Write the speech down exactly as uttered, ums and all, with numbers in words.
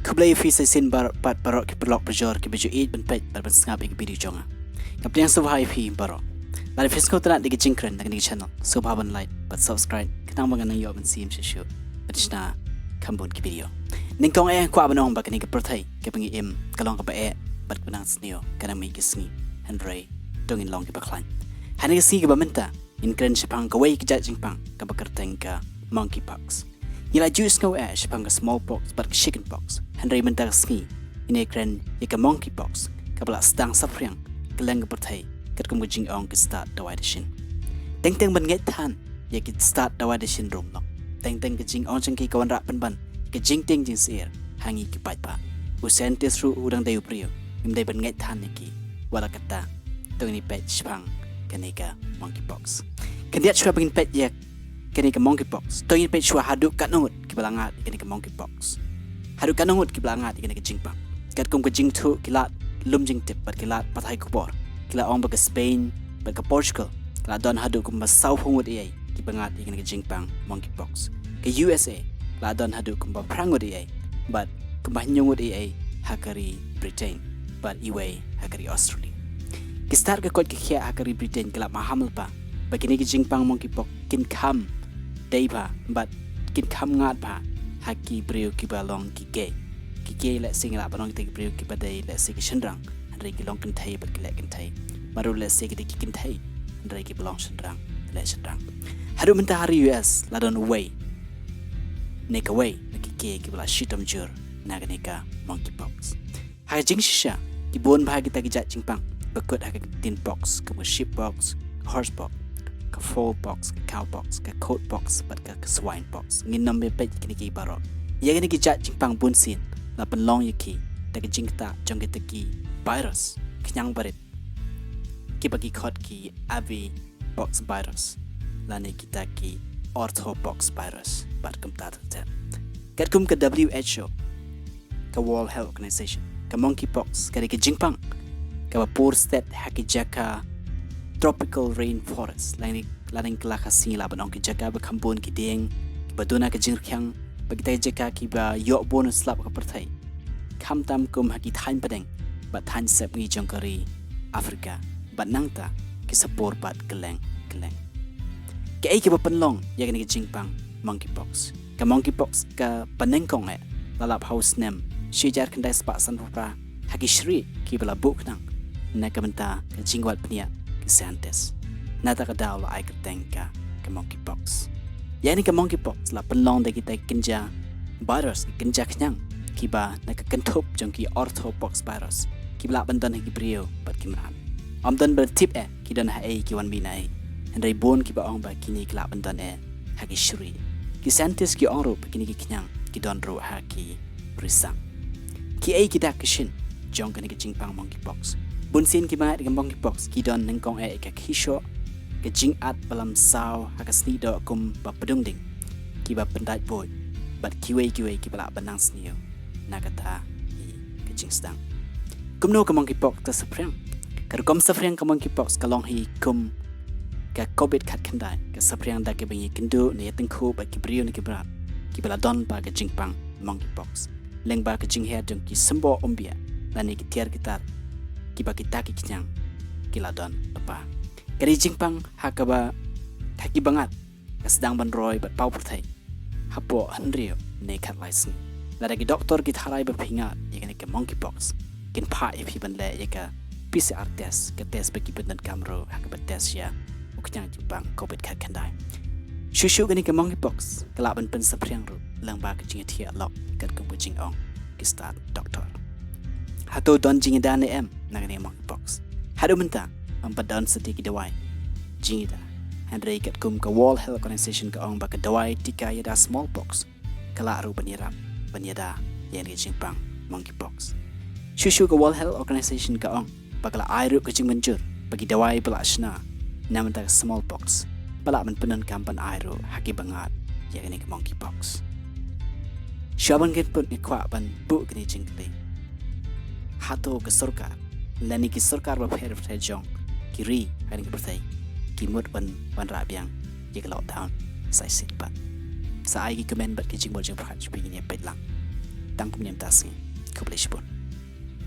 Khublei ïa phi sa shisien baroh pat baroh ki paralok parajor kiba ju ïeit ban peit bad ban sngap ïa ki video jong nga. Nga pdiang sngewbha ïa phi baroh. Lada phi sngewtynnat ïa ki jingkren na kane ka channel, sngewbha ban like bad subscribe khnang ba ngan nang ïoh ban shim shuh shuh ban shna kham bun ki video. Nyngkong eh nga kwah ban ong ba kane ka pyrthei kaba ngi im ka long kaba eh bad kaba nang sniew, ka nang mih ka sngi, hynrei to ngin long kiba khlaiñ. Ha kane ka sngi kaba mynta ngin kren shaphang kawei ka jait jingpang kaba kyrteng ka monkeypox. Ngi la ju sngew eh shaphang ka smallpox bad ka chickenpox, hynrei mynta ka sngi ngin ïa kren ïa ka monkeypox kaba la sdang saphriang kylleng ka pyrthei katkum ka jingong ki stad dawai dashin. Teng teng ban ngeit than ïa ki stad dawai dashin ruh long, teng teng ka jingong jong ki ka wanrah pynban ïa ka jingtieng jingsyier ha ngi ki paidbah. U scientist ruh u dang dei u briew, ngim dei ban ngeit than ïa ki. Wat la katta, to ngin ïa peit shaphang kane ka monkeypox. Khyndiat shuwa ba ngin peit ïa kane ka monkeypox, to ngin peit shuwa haduh katno ngut kiba la ngat ïa kane ka monkeypox. Haduh katno ngut kiba la ngat ïa kane ka jingpang. Katkum ka jingthoh ki lad lum jingtip bad ki lad pathai khubor, ki la ong ba ka Spain bad ka Portugal ki la don haduh kumba sawphew ngut ïa kiba ngat ïa kane ka jingpang monkeypox. Ka U S A ki la don haduh kumba phra ngut ïa, bad kumba hynñiew ngut ïa ha ka ri Britain bad iwei ha ka ri Australia. Ki stad ka koit ka khiah ha ka ri Britain ki la maham lypa ba kine ki jingpang monkeypox kin kham dei bha bad kin kham ngat bha ha ki briew kiba long ki gay. Ki gay lehse ngi lah ban ong kita ki briew kiba dei lehse ki shynrang hynrei ki long kynthei bad ki leh kynthei. Bad ruh lehse ki dei ki kynthei hynrei kiba long shynrang, ki leh shynrang. Haduh mynta ha ri U S la don uwei ne kawei na ki gay kiba la shitom jur na kane ka monkeypox. Ha ka jingshisha, ki bun bha kita ki jait jingpang ba kut ha ka ktien pox, kum ka sheep pox, ka horse pox, ka fowl pox, ka cow pox, ka coat pox bad ka, ka swine pox. Ngin nym ïa peit kine ki baroh. Ïa kine ki jait jingpang bunsien la pynlong ïa ki da ka jingktah jong kita ki virus khñiang barit, kiba ki khot ki avian pox virus lane kita ki orthopox virus bad kumta ter ter. Katkum ka W H O, ka World Health Organization, ka monkeypox ka dei ka jingpang kaba pur stet ha ki jaka tropical rainforest, lane, lane ka la ka sngi lah ban ong ki jaka ba kham bun ki dieng, kiba duna ka jingrkhiang, bad kita ki jaka kiba ïoh bun slap ka pyrthei, khamtam kum ha ki thaiñ pdeng bad thaiñ sepngi jong ka ri Africa bad nangta ki sa pur pat kylleng kylleng. Kaei kaba pynlong ïa kane ka jingpang monkeypox? Ka monkeypox kaba nyngkong eh la lap ha u snem shi hajar khyndai spah sanphew phra ha ki shrieh kiba la buh khnang na ka bynta ka jingwad bniah ki scientist. Nata ka daw la ai kyrteng ka, ka monkeypox. Ïa kane ka monkeypox la pynlong da kita ki kynja virus, ki kynja khñiang kiba na ka kynthup jong ki orthopox virus kiba lah ban don ha ki briew bad ki mrad. Ym don ba tip eh ki don haei, ki wan mih naei, hynrei bun kiba ong ba kine ki lah ban don eh ha ki shrieh. Ki scientist ki ong ruh ba kine ki khñiang ki don ruh ha ki risang. Kiei ki dak ki shin jong kane ka jingpang monkeypox? Bunsien kiba ngat ïa ka monkeypox ki don nyngkong eh ïa ka khishoh, ka jingat ba lam saw ha ka snieh doh kum ba pdung ding, kiba pyndait buit bad kiwei kiwei kiba lah ban nang sniew na kata hi ka jingsdang. Kumno ka monkeypox ka saphriang? Ka rukom saphriang ka monkeypox ka long hi kum ka covid khatkhyndai, ka saphriang da kaba ngi kynduh ne ïatyngkhuh bad ki briew ne ki mrad kiba la don bha ka jingpang monkeypox, lyngba ka jingher jong ki symboh umbiah lane ki tiar ki tar kiba kita ki khñiang ki la don lypa. Ka dei jingpang ha kaba, ha kiba ngat ka sdang ban roi bad paw pyrthei hapoh hynriew ne khatlai sngi. Lada ki doktor ki tharai ba phi ngat ïa kane ka monkeypox, kin phah ïa phi ban leh ïa ka P C R test, ka test ba ki pyndonkam ruh ha kaba test ïa u khñiang jingpang covid khatkhyndai. Shuh shuh kane ka monkeypox ka lah ban pynsaphriang ruh lyngba ka jingïathiah lok katkum ka jingong ki stad doktor. Hato don jingïada ne em na kane ka monkeypox? Haduh mynta ym pat don satia ki dawai jingïada. Hynrei katkum ka World Health Organization ka ong ba ka dawai tika ïada smallpox ka lah ruh ban ïarap ban ïada ïa kane ka jingpang monkeypox. Shuh shuh ka World Health Organization ka ong ba ka la ai ruh ka jingmynjur ba ki dawai ba la shna na bynta ka smallpox ba lah ban pyndonkam ban ai ruh ha kiba ngat ïa kane ka monkeypox. Shuwa ban kynput nga kwah ban buh kane ka jingkylli. Hato ka sorkar lane ki sorkar bapher bapher jong ki ri ha kane ka pyrthei ki mut ban wanrah biang ïa ka lockdown sa shisien pat? Sa ai ki comment bad ki jingmut jingpyrkhat sha phi, ngin ïa peit lang. tang kumne mynta sngi. Khublei shibun.